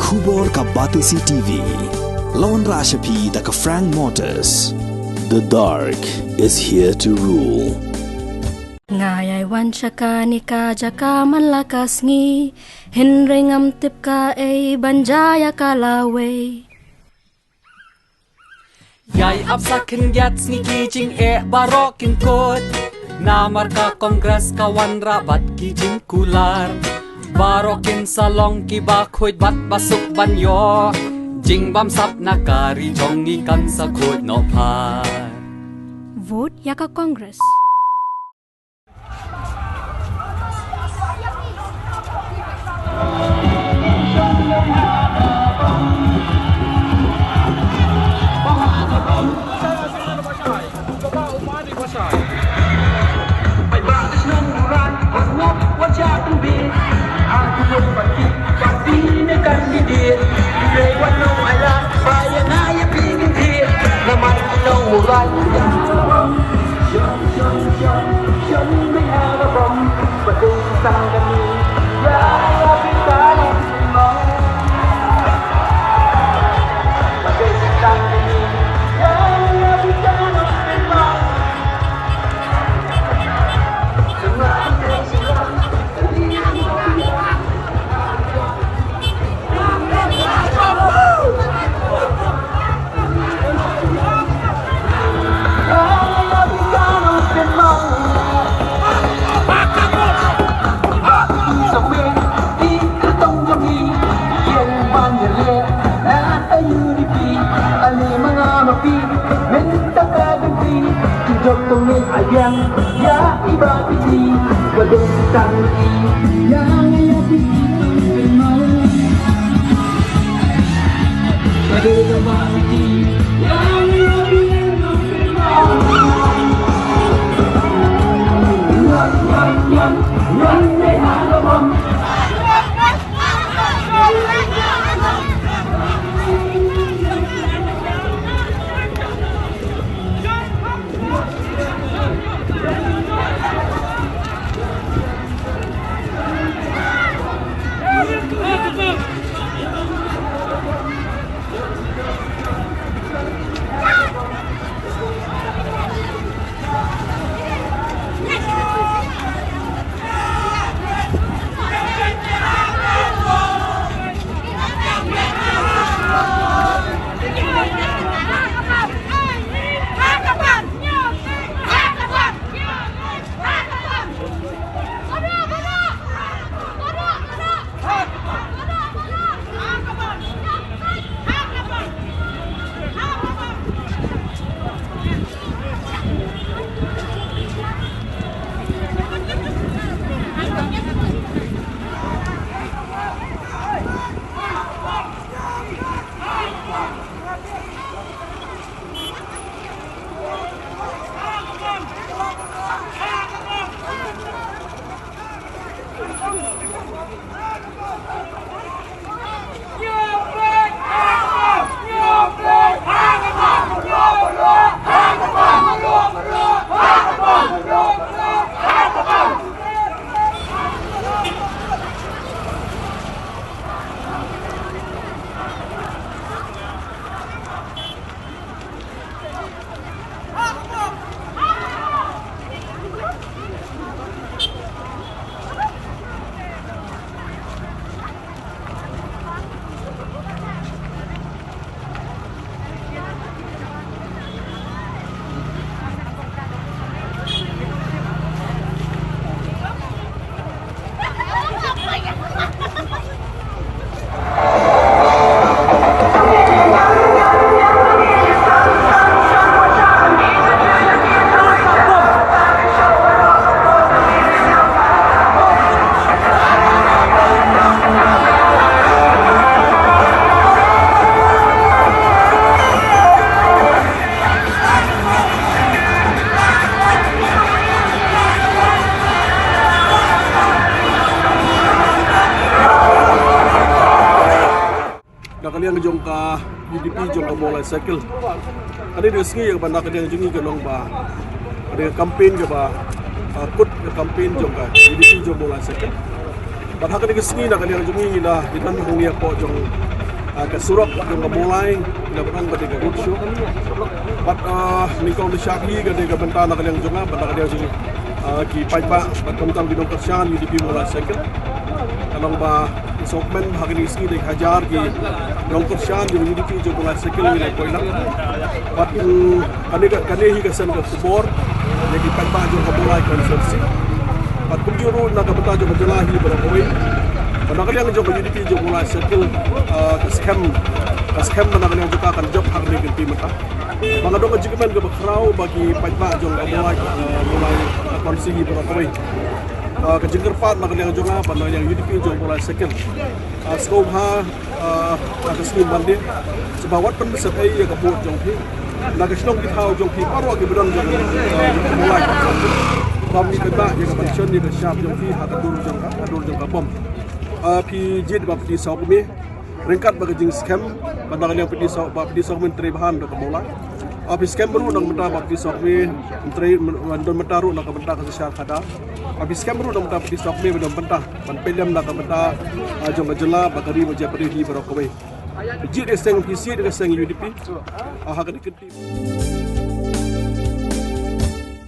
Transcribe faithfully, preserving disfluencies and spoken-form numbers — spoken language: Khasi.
Khubor ka Batesi T V. La wanrah sha phi da ka Frank Motors. The dark is here to rule. Nga ïai wan sha kane ka jaka man la ka sngi, hynrei ngam tip kaei ban jia ïa ka lawei. Ïai ap sa khyndiat sngi ki jingeh baroh kin kut. Namar ka Congress ka wanrah bad ki jingkular. Baroh kin sa long kiba khuid bad ba suk ban ïoh jingbamsap na ka ri jong ngi kan sa khuid noh phar. Vote ïa ka Congress. Na ka liang jong ka U D P jong ka Mawlai Circle. Kane ka sngi kaba na ka liang jong ngi ka long ba kane ka campaign kaba, ah, kut ka campaign jong ka U D P jong Mawlai Circle. Bad ha kane ka sngi na ka liang jong ngi ngi la ïaid hangne hapoh jong Ah, ka surok jong ka Mawlai, na ba dang ka dei ka road show. Bad, ah, nyngkong nyngshap hi ka dei ka bynta na ka liang jong nga, bad na ka liang jong, ah, ki paidbah, bad kumta ki nongkyrshan U D P Mawlai Circle. Ka long ba, ki sawkmen ha kine ki sngi dei hajar ki nongkyrshan jong U D P jong Mawlai Circle ngi la poi lang. Bad, mm, kane ka, kane hi ka seng ka khubor ïa ki paidbah jong ka Mawlai constituency. Bad kumjuh ruh na ka bynta jong ka jylla hi baroh kawei. Bad na ka liang jong ka U D P jong Mawlai Circle, ah, ka skhem, ka skhem ba na ka liang jong ka kan jop ha kane ka kynti mynta. Ba nga don ka jingkmen kaba khraw ba ki paidbah jong ka Mawlai, ah, Mawlai, ah, constituency hi baroh kawei. Ah, ka jingkyrpad na ka liang jong nga bad na ka liang U D P jong Mawlai Circle. Ah, sngewbha, ah, ha ka sngi Monday, sngewbha wat pynbsap ei ïa ka vote jong phi na ka shnong ki thaw jong phi baroh kiba don jong, ah, jong ka Mawlai. Bad phi pynbna ïa ka pension ïa ka shap jong phi ha ka dur jong ka, ha ka dur jong ka bom. Ah, phi jied ba phi sawkmie ryngkat bad ka jingskhem, bad na ka liang phi sawk, ba phi sawkmie trei bha na ka Mawlai. Ah, phi skhem ruh na ka bynta ba phi sawkmie trei, don bynta ruh na ka bynta ka synshar khadar. Ah, phi skhem ruh na ka bynta phi sawkmie ba don bynta ban pynlem na ka bynta, ah, jong ka jylla bad ka ri bad ka jaitbynriew hi baroh kawei. Jied ïa ka seng, phi jied ïa ka seng U D P. Ah, ha kane ka kynti.